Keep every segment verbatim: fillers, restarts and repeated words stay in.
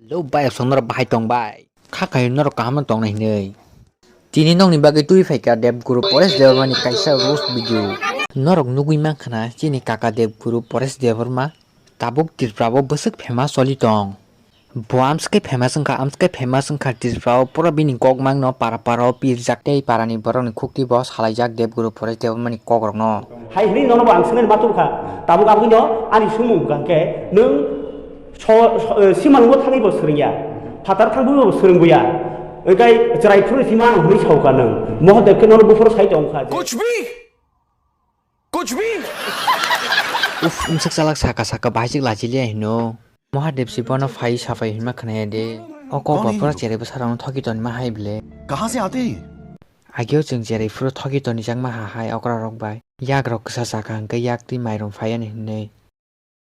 Lo bai, song norok bahai tong bai. Kha khai norok kaham tong nai hinui. Tini nokni bagwi twi phaikha Dev Guru Paresh Debbarmani kaisa roast video. Norok nugwi mankha na chini kaka Dev Guru Paresh Debbarma tabuk Tripura o bwswk famous choli tong. Bo amswk khe famous wngkha, amswk khe famous wngkha Tripura o pura bini kok mangno para para o pirjak tei para ni borok ni khukti bo salaijak Dev Guru Paresh Debbarmani kok rokno. Hai hinui nono bo ang swngwi ma tubukha. Tabuk aboni no ani swngmung hwnkha khe nwng so, so, eh, simalungo thangwi bo swrwngya. Phatar thangwi bo swrwngbuya. Oikai chwrai phuru sima ang hwnwi sauka nwng. Mohodev khe nono buphuru sai tongkha je. कुछ भी कुछ भी Uf, umswk chalak saka saka bahai chwk lachi liya hino. Mohadev si bono phai saphai hinma khwnaya de. O kok ba pura cheraibo sarokno thoki tonima hai ble. कहाँ से आते हैं ये? Ageo chwng cherai phuru thoki tonijakma ha hai okra rok bai. Yak rok kwsa saka hwnkhe yak twi mairum phaiya ni hinwi.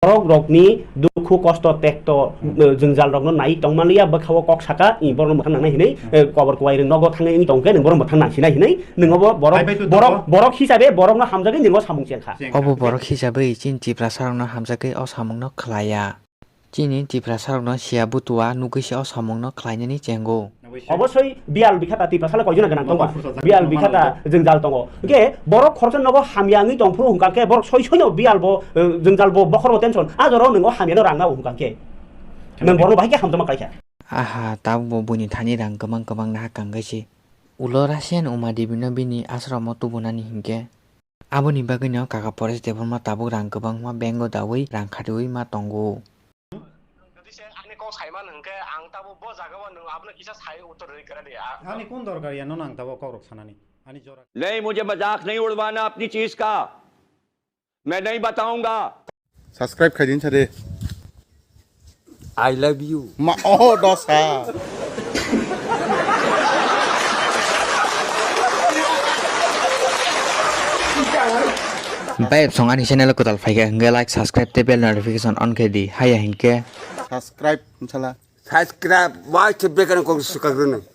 Borok rokni dukhu kosto tekto, eh, jwngjal rokno nai tongmaliya bwkha o kok saka, i borokno mwthang nangnai hinwi, eh, kobor kwbai rok nogo thangwi wng tongkhe nwng borok mwthang nangsinai hinwi, nwng obo borok, Hai bai tu borok, tongkho. Borok hisabe borokno hamjagwi nwng o samung chengkha. Obo borok hisabe chini Tiprasa rokno hamjagwi o samungno khlaiya. Chini Tiprasa rokno siya butua nugwi se o samungno khlainani chengo. Obosoi biyal bikha ta Tiprasa le koijona gwnang tongba. Biyal bikha ta jwngjal tongo. Hwnkhe borok khoroksa nogo hamya wngwi tongphuru hwnkha khe borok soi soino biyal bo, eh, jwngjal bo bokhor bo tension. A jora o nwng o hamya no rang nao hwnkha khe. Nwng borok no bahai khe hamjakma khlaikha. Aha, tabuk bo buini thani rang kwbang kwbang naha kangkhe se. Ulo Russian Uma Devi no bini ashram o tubunani hinkhe. Aboni bagwino kaka Paresh Debbarma tabuk rang kwbangma bank o dawi rang khatiwi ma tongo. Jodi se ani kok saiman hwnkhe ang tabuk bo jagao nwng abono kisa sai uttor rwi kwradi. Ani kun dorkar ya nono ang tabuk kok rok sanani? Ani jora. नहीं, मुझे मजाक नहीं उड़वाना अपनी चीज का। मैं नहीं बताऊंगा। Subscribe khai din sade. I love you. Ma, oh, dosa. Bai, song ani channel kwtal phaikha hwnkhe like, subscribe tei bell notification on khe di. Haya hinkhe. Subscribe, inshallah. Subscribe, why to begin kong sukagrunang.